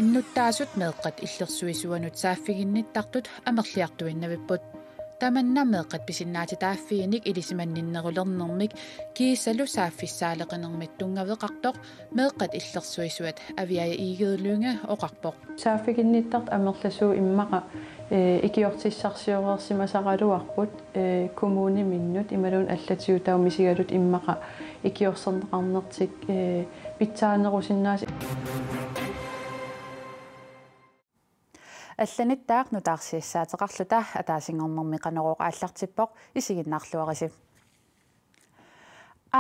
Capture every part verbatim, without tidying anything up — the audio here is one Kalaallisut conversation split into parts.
Innuttaasut meeqqat illersuisuanut saaffiginnittartut amerliartuinnavipput. Tamanna meeqqat pisinnaatitaaffiinik ilisimanninnerulernermik kiisalu saaffissaaleqinermit tunngaveqartoq meeqqat illersuisuat Aviaja Egede Lynge oqarpoq. Saaffiginnittartut amerlasuut immaqa, ee, ikiortissarsioreersimasaraluarput, ee, kommuniminnut imaluunniit allatigut taava misigaluta immaqa ikiorserneqarnertik, ee, pitsaanerusinnaasut. Allanittaaq nutaarsiassaateqarluta ataasinngornermi Qanorooq aallartippoq, isiginnaarluarisi.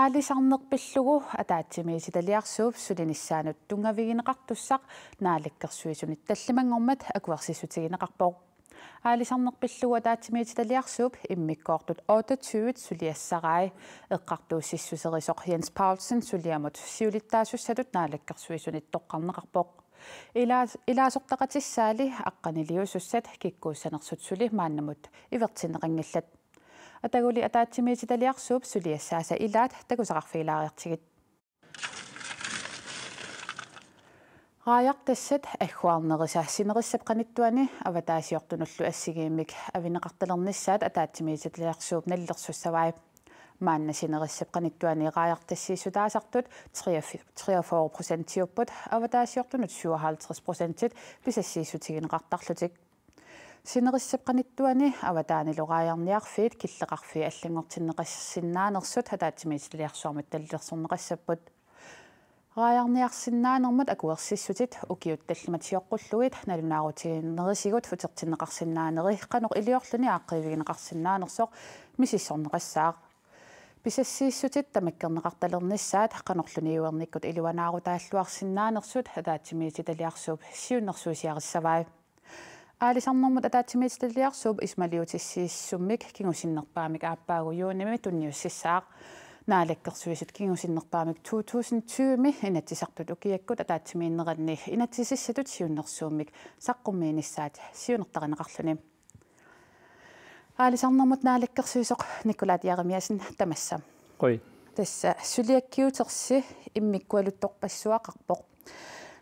Aalisarneq pillugu ataatsimiititaliarsuup sulinissaanut tunngavigineqartussaq Naalakkersuisunit tallimanngormat akuersissutigineqarpoq. Aalisarneq pillugu ataatsimiititaliarsuup immikkoortut otteogtyve suliassarai eqqartuussissuserisoq Jens Paulsen suliamut siulittaasussatut Naalakkersuisunit toqqarneqarpoq. Ilaa-, ilaasortaqatissaali aqqaniliusussat kikkuussanersut suli maannamut ivertinneqanngillat. Ataguli ataatsimiititaliarsuup suliassaasa ilaat takusaqarfigilaariartigit. Raajartassat agguarnerisa sinerissap qanittuani avataasiortunullu assigiimmik avineqartalernissaat ataatsimiititaliarsuup nalilersussavai. Maanna sinerissap qanittuani raajartassiissutaasartut treogfyrre procentiupput, avataasiortunut syvoghalvtreds procentit pisassiissutigineqartarlutik. Sinerissap qanittuani avataanilu raajarniarfiit killeqarfiit allanngortinneqarsinnaanersut ataatsimiititaliarsuarmut nalilersorneqassapput. Raajarniarsinnaanermut akuersissutit ukiut tallimat sioqqullugit nalunaarutiginerisigut utertinneqarsinnaaneri qanoq iliorluni aaqqiivigineqarsinnaanersoq misissorneqassaaq. Pisassiissutit tamakkerneqartalernissaat qanorlu niuernikkut iluanaarutaalluarsinnaanersut ataatsimiititaliarsuup siunnersuusiarissavai. Aalisarnermut ataatsimiititaliarsuup isumaliutissiissummik kingusinnerpaamik aappaagu juunimi tunniussissaaq. Naalakkersuisut kingusinnerpaamik to tusind tyve-mi Inatsisartut ukiakkut ataatsimiinneranni inatsisissatut siunnersuummik saqqummiinissaat siunertarineqarluni. Aalisarnermut naalakkersuisoq Nikolaj Jeremiassen, tamassa. Qoi. Tassa suliakkiutersi immikkualuttorpassuaqarpoq.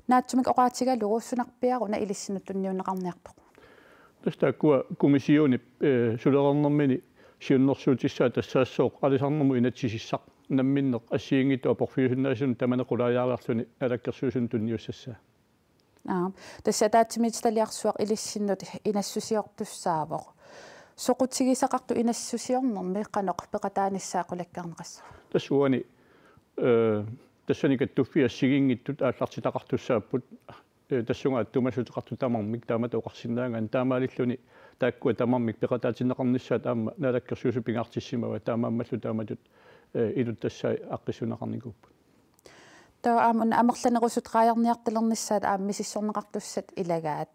Naatsumik oqaatigalugu sunarpiaruna ilissinnut tunniunneqarniartoq? Tassa taakkua kommissionip, eh, sulereernermini siunnersuutissaa tassaassooq aalisarnermut inatsisissaq namminneq assigiinngitsut aporfiusinnaasunut tamanna qulaajaariarluni naalakkersuisunut tunniussassaa. Aap. Tassa ataatsimiititaliarsuaq ilissinnut inassusiortussaavoq. Soqutigisaqartoq inassusiornermi qanoq peqataanissaa qulakkeerneqassava? Tassa uani, eh, tassani kattuffii assigiinngitsut aallartitaqartussaapput, eh, tassunga attuumassuteqartut tamarmik taamatut oqarsinnaagaanni, taamaalilluni taakkua tamarmik peqataatinneqarnissaat aamma naalakkersuisut pingaartissimavaat, taamaammallu taamatut, eh, iluttassai aaqqissuunneqarnikuupput. Taava aamma una amerlanerusut raajarniartalernissaat aamma misissorneqartussat ilagaat.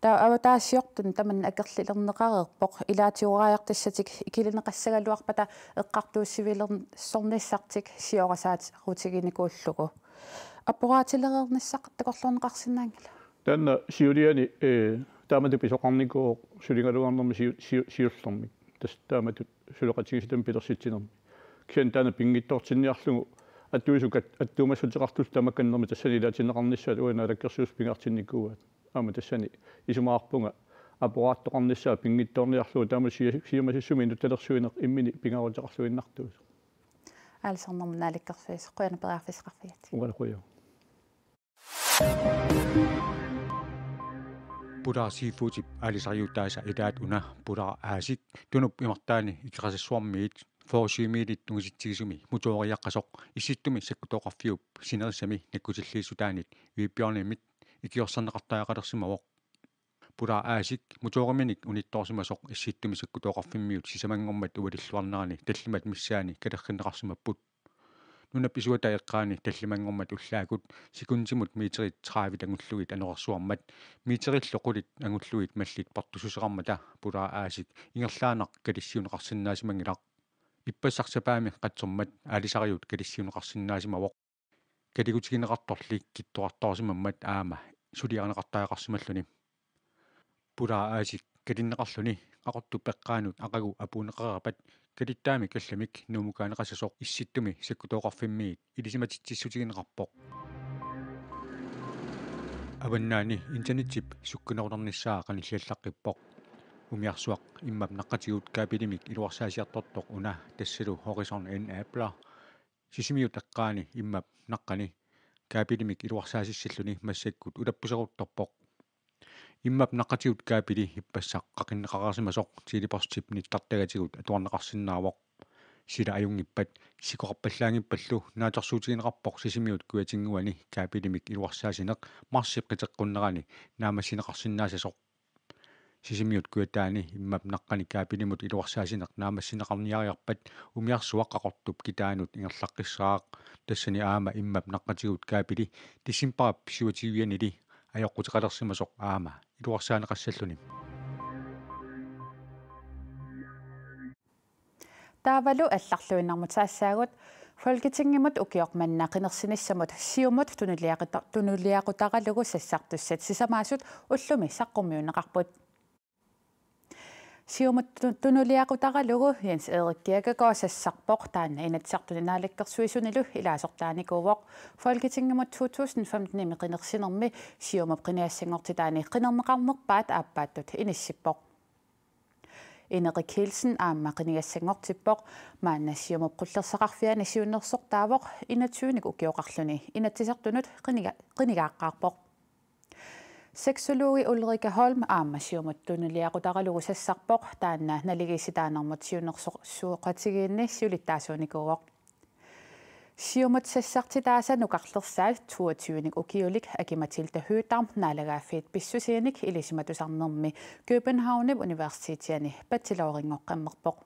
Taava avataasiortunut tamanna akerlilerneqareerpoq, ilaatigut raajartassatik ikilineqassagaluarpata eqqartuussivilersornissartik siorasaarutiginikuullugu. Apporaatilereernissaq takorloorneqarsinnaanngilaq? Taanna siuliani, eh, taamatut pisoqarnikuuvoq suligaluarnermi siu-, siu-, siullermik. Tassa taamatut suleqatigiissitami pilersitsinermi. Kisianni taanna pinngitsoortinniarlugu attuisukat attuumassuteqartullu tamakkernermi tassani ilaatinneqarnissaat uani naalakkersuisut pingaartinnikuuaat. Aamma tassani isumaqarpunga apporaattoqarnissaa pinngitsoorniarlugu taama sia-, siammasissumi inuttalersuineq immini pingaaruteqarluinnartuusoq. Aalisarnermut naalakkersuisoq, qujanaq periarfissaqarfigatsigit. Uangalu qujanaq. Polar Seafoodip aalisariutaasa ilaat una Polar Aasiit Tunup imartaani Ikeqasassuarmiit fyrre-miilit tungisitsigisumi motooriaqqasoq Issittumi sakkutooqarfiup sinerissami nakkutilliissutaanit Vebjørnimit ikiorserneqartariaqalersimavoq. Polar Aasiit motooriminik unittoorsimasoq Issittumi sakkutooqarfimmiut sisamanngormat ualilluarnerani tallimat missaanni kalerrinneqarsimapput. Nunap isuata eqqaani tallimanngormat ullaakkut sekundimut meterit tredive angullugit anorersuarmat meterillu qulit angullugit mallit portussuseqarmata Polar Aasiit ingerlaannaq kalissiuunneqarsinnaasimanngilaq. Ippassaq sapaammi qatsormat aalisariut kalissiuunneqarsinnaasimavoq. Kaligutigineqartorli kittorartoorsimammat aamma suliarineqartariaqarsimalluni. Polar Aasiit kalinneqarluni qaqortup eqqaanut aqagu apuunneqareerpat kalittaamik allamik Nuummukaanneqassasoq Issittumi sakkutooqarfimmiit ilisimatitsissutigineqarpoq. Avannaani internettip sukkanerunarnissaa qanilliallaqqippoq. Umiarsuaq immap naqqatigut kabelimik iluarsaasiartortoq una tassalu Horizon N A-bler. Sisimiut eqqaani immap naqqani kabelimik iluarsaasissalluni massakkut ulappuseruttorpoq. Immap naqqatigut kabeli ippassaq qaqinneqaqarsimasoq Tele-Postip nittartagatigut atuarneqarsinnaavoq. Sila ajunngippat sikoqarpallaanngippallu naatsorsuutigineqarpoq Sisimiut kujatinnguani kabelimik iluarsaasineq marsip qiteqqunnerani naammassineqarsinnaassasoq. Sisimiut kujataani immap naqqani kabelimut iluarsaasineq naammassineqarniariarpat umiarsuaq Qaqortup kitaanut ingerlaqqissaaq. Tassani aamma immap naqqatigut kabeli decembarip syvogtyvianili ajoquteqalersimasoq aamma iluarsaaneqassalluni. Taavalu allarluinnarmut saassaagut. Folketingimut ukioq manna qinersinissamut Siumut tunuliaqita-, tunuliaqutaralugu sassartussat sisamaasut ullumi saqqummiunneqarput. Siumut tu-, tunuliaqutaralugu Jens Erik Kirkegaard sassarpoq, taanna Inatsisartuni Naalakkersuisunilu ilaasortaanikuuvoq. Folketingimut to tusind femten-imi qinersinermi Siumup qinigassanngortitaani qinerneqarnerpaat aappaattut inissippoq. Ineqik Kielsen aamma qinigassanngortippoq, maanna Siumup qullersaqarfiani siunnersortaavoq, enogtyvenik ukioqarluni Inatsisartunut qiniga-, qinigaaqqaarpoq. Sexologi Ulrika Holm aamma Siumut tunuliaqutaralugu sassarpoq, taanna naligiissitaanermut siunnersorsuuqatigiinni siulittaasuunikuuvoq. Siumut sassartitaasa nukarlersaat toogtyvenik ukiulik Aki-Matilda Høegh-Dam naalagaaffiit pissusiinik ilisimatusarnermi Københavnip Universitetiani bachelorinngornerpoq.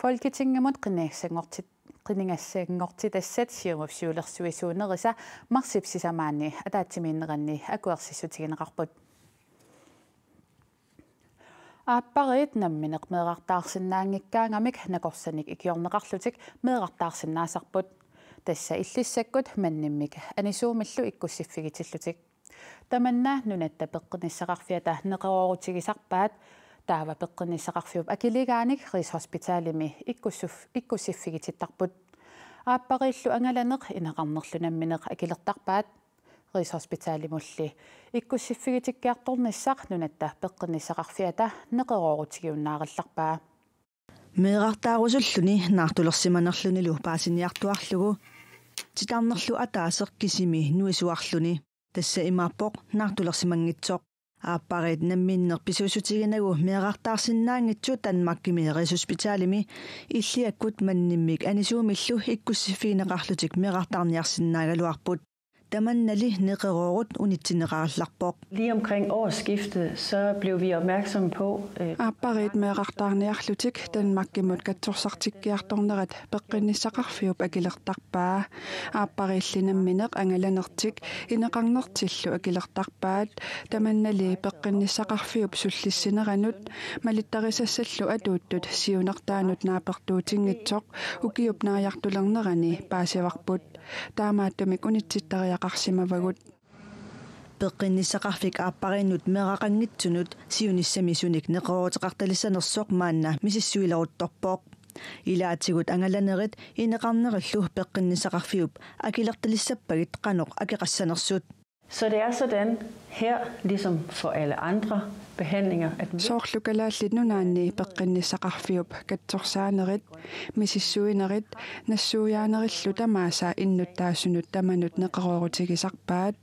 Folketingimut qinigassanngortit-, qinigassanngortitassat Siumup siulersuisuunerisa marsip sisamaanni ataatsimiinneranni akuersissutigineqarput. Aappariit nammineq meerartaarsinnaanngikkaangamik nakorsanik ikiorneqarlutik meerartaarsinnaasarput. Tassa illissakkut mannimmik anisuumillu ikkussiffigitillutik. Tamanna Nunatta Peqqinnissaqarfiata neqeroorutigisarpaat, taava Peqqinnissaqarfiup akiligaanik Rigshospitalimi ikkussuf-, ikkussiffigitittarput. Aappariillu angalaneq ineqarnerlu nammineq akilertarpaat. Rigshospitalimulli ikkussiffigitikkiartornissaq Nunatta Peqqinnissaqarfiata neqeroorutigiunnaarallarpaa. Meerartaarusulluni naartulersimanerlunilu paasiniartuarlugu titarnerlu ataaseq kisimi nuisuarluni. Tassa imaappoq naartulersimanngitsoq. Aappariit namminneq pisuussutigineqarnagu meerartaarsinnaanngitsut Danmarkimi Rigshospitalimi illiakkut mannimmik anisuumillu ikkussiffigineqarlutik meerartaarniarsinnaagaluarput. Tamannali neqeroorut unitsinneqarallarpoq. Lige omkring årsskiftet, så blev vi opmærksomme på, øh, Aappariit meerartaarniarlutik Danmarkimut katsorsartikkiartornerat Peqqinnissaqarfiup akilertarpaa. Aappariilli nammineq angalanertik ineqarnertillu akilertarpaat. Tamannali Peqqinnissaqarfiup sullissineranut malittarisassallu atuuttut siunertaanut naapertuutinngitsoq ukiup naajartulernerani paasivarput. Taamaattumik unitsittariaqarsimavagut. Peqqinnissaqarfik aappariinnut meeraqanngitsunut siunissami sunik neqerooruteqartalissanersoq maanna misissuileruttorpoq. Ilaatigut angalanerit ineqarnerillu Peqqinnissaqarfiup akilertalissappagit qanoq akeqassanersut. Så det er sådan her, ligesom for alle andre behandlinger, at hvis Soorlu Kalaallit Nunaanni Peqqinnissaqarfiup katsorsaanerit, misissuinerit, nassuiaanerillu tamaasa innuttaasunut tamanut neqeroorutigisarpaat,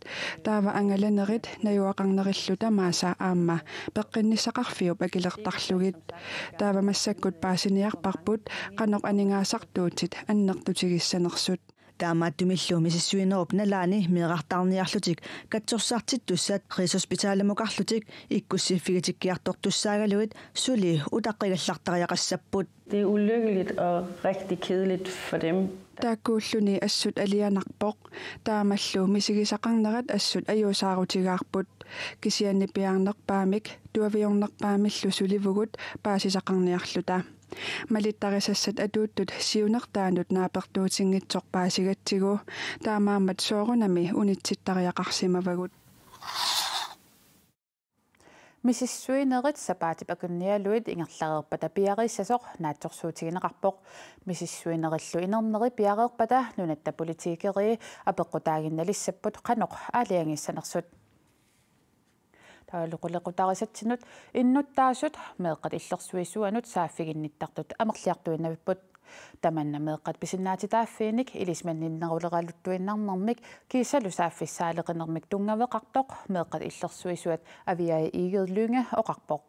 taava angalanerit najugaqarnerillu tamaasa aamma Peqqinnissaqarfiup akilertarlugit. Taava massakkut paasiniarparput qanoq aningaasartuutit annertutigissanersut. Taamaattumillu misissuinerup nalaani meerartaarniarlutik katsorsartittussat Rigshospitalimukarlutik ikkussiffigitikkiartortussaagalugit suli utaqqigallartariaqassapput. Det er ulykkeligt og rigtig kedeligt for dem. Taakkuulluni assut alianarpoq, taamallu misigisaqarnerat assut ajuusaarutigaarput, kisianni piaarnerpaamik tuaviornerpaamillu sulivugut paasisaqarniarluta. Malittarisassat atuuttut siunertaanut naapertuutinngitsoq paasigatsigu, taamaammat soorunami unitsittariaqarsimavagut. Misissuinerit sapaatip akunnialuit ingerlareerpata piareersaasoq naatsorsuutigineqarpoq. Misissuinerillu inerneri piareerpata nunatta politikerii apeqqutaaginnalissapput qanoq aalajangiissanersut. Taavalu qulequtarisatsinnut innuttaasut meeqqat illersuisuanut saaffiginnittartut amerliartuinnavipput. Tamanna meeqqat pisinnaatitaaffiinik ilisimanninneruleraluttuinnarnermik kiisalu saaffissaaleqinermik tunngaveqartoq meeqqat illersuisuat Aviaja Egede Lynge oqarpoq.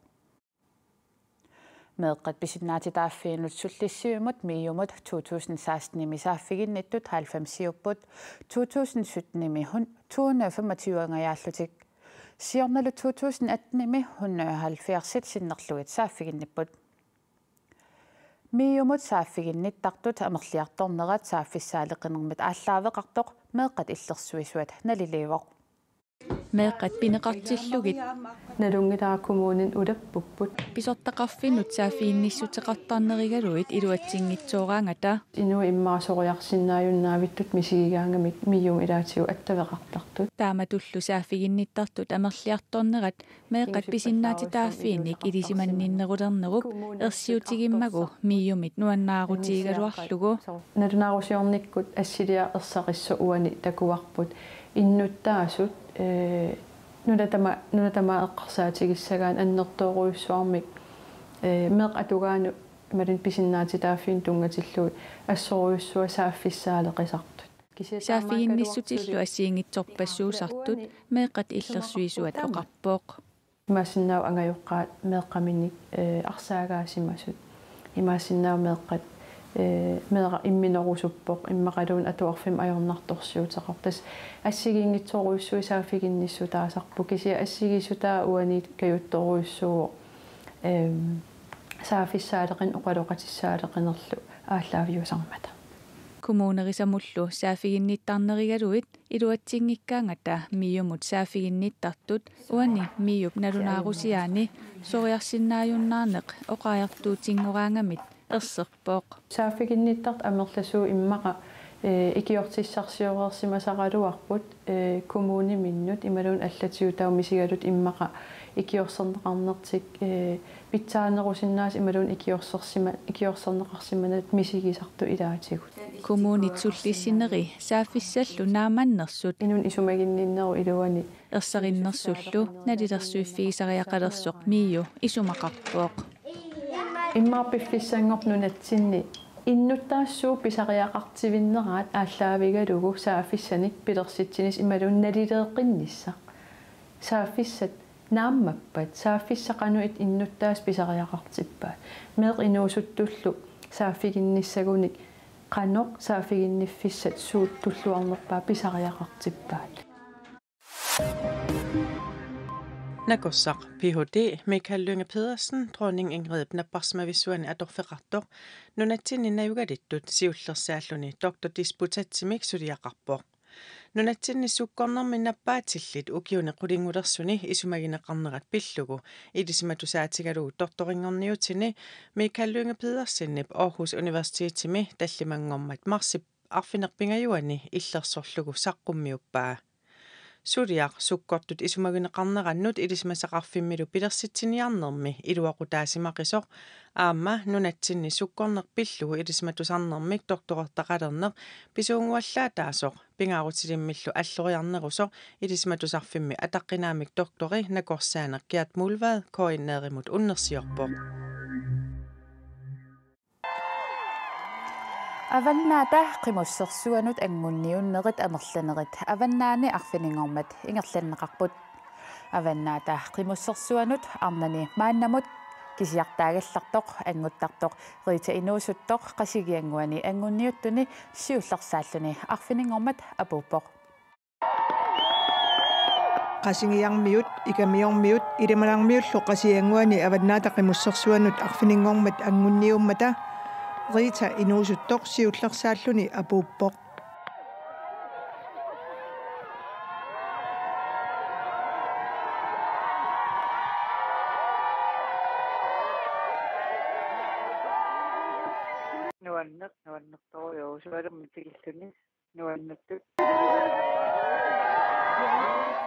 Meeqqat pisinnaatitaaffiinut sullissivimut MIO-mut to tusind seksten-imi saaffiginnittut halvfemsiupput, to tusind sytten-imi hun-, to hundrede og femogtyve-ngajaallutik. Siornalu to tusind atten-imi hundrede og halvfjerds sinnerlugit saaffiginnipput. MIO-mut saaffiginnittartut amerliartornerat saaffissaaleqinermit aallaaveqartoq meeqqat illersuisuat naliliivoq. Meeqqat pineqartillugit. Nalunngilara kommunini ulappupput. Pisortaqarfinnut saaffiginnissuteqartarnerigalugit iluatsinngitsooraangata. Inuit immaqa soriarsinnaajunnaavittut misigigaangamik MIO-mi ilaatigut attaveqartartut. Taamatullu saaffiginnittartut amerliartornerat meeqqat pisinnaatitaaffiinik ilisimanninnerulernerup ersiutigimmagu MIO-mit nuannaarutigigaluarlugu. Nalunaarusiornikkut assiliaq ersarissoq uani takuarput innuttaasut, ee, nunatama-, nunatamaat eqqarsaatigissagaanni annertoorujussuarmik, ee, meeqqat atugaannut imaluunniit pisinnaatitaaffiinut tunngatillugit assorujussuaq saaffissaaleqisartut. Kisianni saaffiginnissutillu assigiinngitsorpassuusartut meeqqat illersuisuat oqarpoq. Imaassinnaavoq angajoqqaat meeqqaminik, ee, arsaagaasimasut. Imaassinnaavoq meeqqat, ee, meeraq imminorusuppoq, immaqaluunniit atuarfimmi ajornartorsiuteqarpoq. Tassa assigiinngitsorujussuit saaffiginnissutaasarput. Kisianni assigiissutaat uaniikkajuttorujussuuvoq, eem, saaffissaaleqineq oqaloqatissaaleqinerlu aallaaviusarmata. Kommunerisamullu saaffiginnittarnerigalugit iluatsinngikkaangata MIO-mut saaffiginnittartut uani MIO-p nalunaarusiaani soriarsinnaajunnaarneq oqariartuutinngoraangamit erserpoq. Saaffiginnittartut amerlasuut immaqa, ee, ikiortissarsioreersimasaraluarput, ee, kommuniminnut imaluunniit allatigut taava misigalugit immaqa ikiorserneqarnertik, ee, pitsaanerusinnaasut imaluunniit ikiorsersima-, ikiorserneqarsimanagit misigisartut ilaatigut. Kommunit sullissineri saaffissallu naammannersut. Inunnik isumaginninnerup iluani. Ersarinnersullu nalilersuiffigisariaqalersoq MIO isumaqarpoq. Immaqa piffissanngorpat nunatsinni innuttaasut suut pisariaqartivinneraat aallaavigalugu saaffissanik pilersitsinissaq imaluunniit nalileeqqinnissaq. Saaffissat naammappat, saaffissat qanoq innuttaasut pisariaqartippaat. Meeqqat inuusuttullu saaffiginnissagunik qanoq saaffiginniffissat suut tulluarnerpaat pisariaqartippaat. Nakorsaq, Ph.D. Michael Lynge Pedersen, Dronning Ingridip napparsimavissuani atorfeqartoq, nunatsinni najugalittut siullersaalluni doktordisputaatsimik suliaqarpoq. Nunatsinni sukkornermi nappaatillit ukiuni qulingulersuni isumagineqarnerat pillugu ilisimatussaatigalugu doktorinngorniutini Michael Lynge Pedersenip Aarhus Universitetimi tallimanngormat marsip arfineq-pingajuanni illersorlugu saqqummiuppaa. Suliaq sukkortut isumagineqarnerannut ilisimasaqarfimmilu pilersitsiniarnermi iluaqutaasimaqisoq aamma nunatsinni sukkorneq pillugu ilisimatusarnermik doktorertaqalerneq pisuunnguallaataasoq pingaarutilimmillu alloriarnerusoq Ilisimatusarfimmi ataqqinaammik doktori nakorsaaneq Gerd Mullvad K N R-imut unnersiorpoq. Avannaata Qimussersuanut anngunniunnerit amerlanerit Avannaani arfininngormat ingerlanneqarput. Avannaata Qimussersuanut arnani maannamut kisiartaagallartoq annguttartoq Rita Inuusuttoq Qasigiannguani anngunniuttuni siullersaalluni arfininngormat apuuppoq. Qasigiarmiut, Ikamiormiut, Ilimanarmiullu Qasigiannguani Avannaata Qimussersuanut arfininngormat anngunniummata Rita Inuusuttoq siullersaalluni apuuppoq. Nuanneq, nuannertorujussuarmik tikilluni. Nuannattut.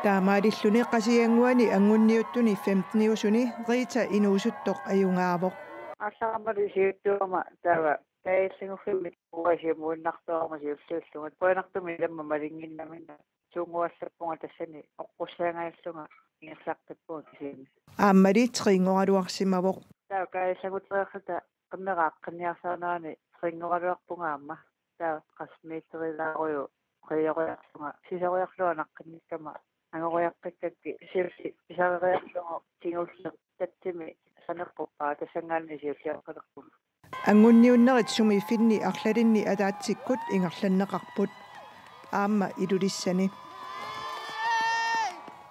Taamaalilluni Qasigiannguani angunniuttuni femteniusuni Rita inuusuttoq ajugaavoq. Aallarama siuttuama taava kaajallanngorfimmik uasimuinnartuarama siulliullunga. Qujanartumik ilamma malinnginnamina suunnguallappunga tassani oqqussaangajallunga ingerlaqqippunga kisianni. Aammali tringoraluarsimavoq. Taava kaajallanngortilerluta qimmera aqqinniarsarinerani tringoraluarpunga aamma. Taava qasmiitterilaaruju qiioriarlunga sisoriarlunga anaqqinnikkama angoriaqqikkakku siulliit pisariarlunga kingulleq tatsimi saneqquppaa tassanngaanniit siulliaqqalerpunga. Angunniunnerit sumi finni arlalinni ataatsikkut ingerlanneqarput. Aamma Ilulissani.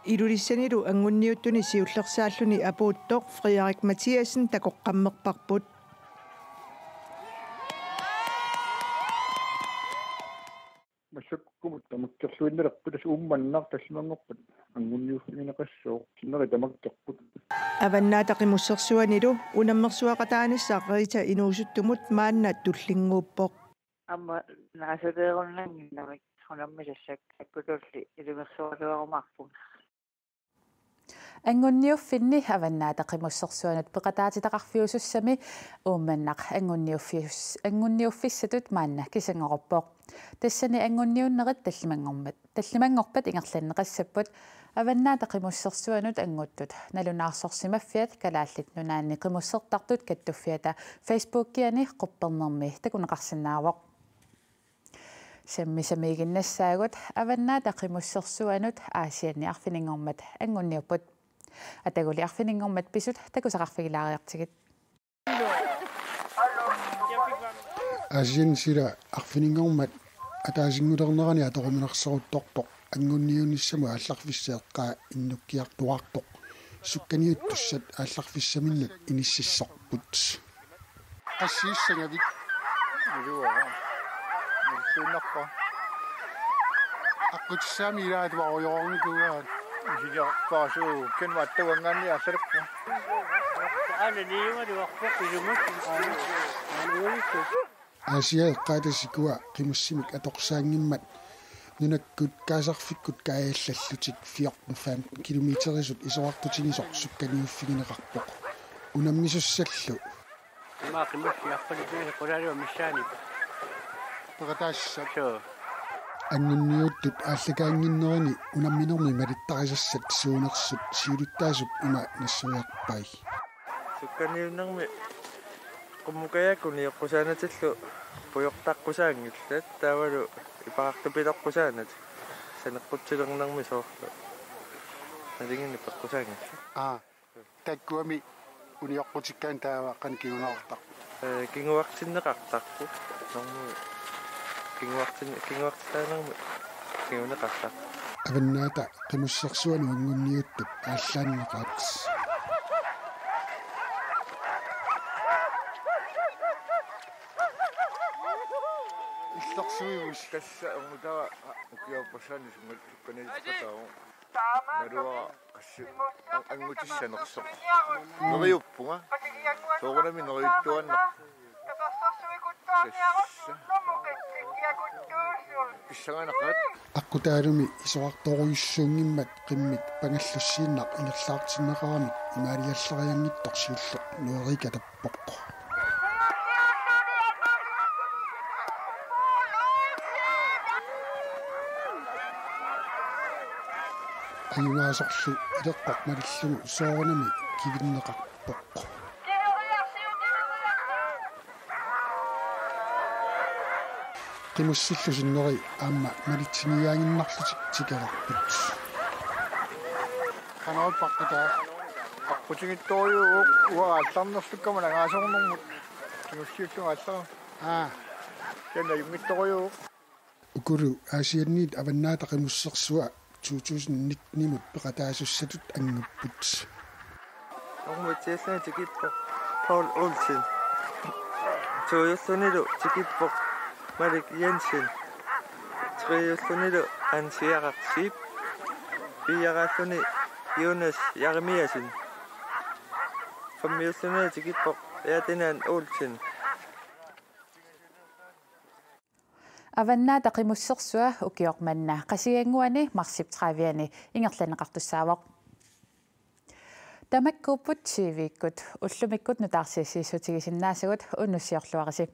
Ilulissanilu angunniuttuni siullersaalluni apuuttoq Frederik Mathiassen takoqqammerparput. Massakkumut tamakkerluinnalerput tassa Uummannaq tallimanngorpat angunniuffigineqassooq sinneri tamakkerput. Avannaata Qimussersuanilu unammersuaqataanissaq Rita inuusuttumut maanna tullinnguuppoq. Aamma naasuleerunnannginnamik unammisassakkutulli ilimersualuarumaarpunga. Angunniuffinni Avannaata Qimussersuanut peqataatitaqarfiusussami Uummannaq angunniuffius-, angunniuffissatut maanna kisanngoruppoq. Tassani angunniunnerit tallimanngormat, tallimanngorpat ingerlanneqassapput. Avannaata Qimussersuanut anguttut nalunaarsorsimaffiat Kalaallit Nunaanni Qimussertartut Kattuffiata Facebookiani quppernermi takuneqarsinnaavoq. Sammisamiiginnassaagut Avannaata Qimussersuanut Aasianni arfininngormat angunniupput. Ataguli arfininngormat pisut takusaqarfigilaariartigit. Aasianni sila arfininngormat ataasinngulernerani atoruminarsoruttorpoq angunniunissamut aallarfissaq eqqaa innukkiartuaartoq. Sukkaniuttussat aallarfissaminnut inississorput. Qassiissagavit? Iluara. Illuinnarpa. Aqqutissaami ilaat varujoornikuugaat. Isiliarpaasuu, ken vattavanngaanni assalappu. Aana niugaluarpoq ilumut. Aana uisu. Aasiaat eqqaata sikua qimussimik atorsaanngimmat nunakkut kaasarfikkut kaajallallutik fjorten femten kilometerisut isorartutigisoq sukkaniuffigineqarpoq. Unammisussallu. Ima qimussi arpalippigisaq qulaaliva missaani. Peqataassaaq. Suu. Angunniuttut aallakaannginnerini unamminermi malittarisassat suunersut siulittaasup ima nassuiarpai. Sukkaniunnermi qummukajaakku nioqqusaanatillu pujortaqqusaanngillat taavalu ipaqartupiloqqusaanat saneqqutsilernermi soorlu. Nalinginni peqqusaanngillat. Aa. Takkuami unioqqutikkaanni taava qanoq kinguneqartarpoq? Ee, kinguartinneqartarpoq. Normu kinguartin-, kinguartitaanermi kinguneqartarpoq. Avannaata Qimussersuanut angunniuttut aallaanneqaat. Illersuivus. Tassa angutava ukiorpassuarni sungalukkaniittoqataavoq. Naluara qassi an-, angutissanersoq. Neriuppunga. Soorunami neriuttuaannaq. Tassa. Pissanganaqaat. Aqqutaalumi isorartorujussuunngimmat qimmit pangallussiinnaq ingerlaartinneqaramik imaaliallarianngitsoq siulleq Nuerikatappoq. Ajugaasorlu ileqqoq malillugu soorunami kivinneqarpoq. Qimussillu sinneri aamma malitsinniaaginnarlutik tikeraarput. Qanoq ippaqqita? Aqqutigiittorujuuvoq uanga aallarnersukkama nangaasornermut. Kingulliullunga aallarama. Aa. Kisianni ajunngittorujuuvoq. Ukulu Aasianniit Avannaata Qimussersua to tusind nitten-imut peqataasussatut angupput. Nummer et-iulluni tikippoq Paul Olsen. To-iullunilu tikippoq Malik Jensen. Tre-iullunilu Hans Gerhard Zeeb. Fire-iulluni Jonas Jeremiassen. Fem-iullunilu tikippoq Ferdinand Olsen. Avannaata Qimussersua ukioq manna Qasigiannguani marsip tredivianni ingerlanneqartussaavoq. Tamakkuupput T V-kkut, ullumikkut nutaarsiassiissutigisinnaasagut, unnussiorluarisi.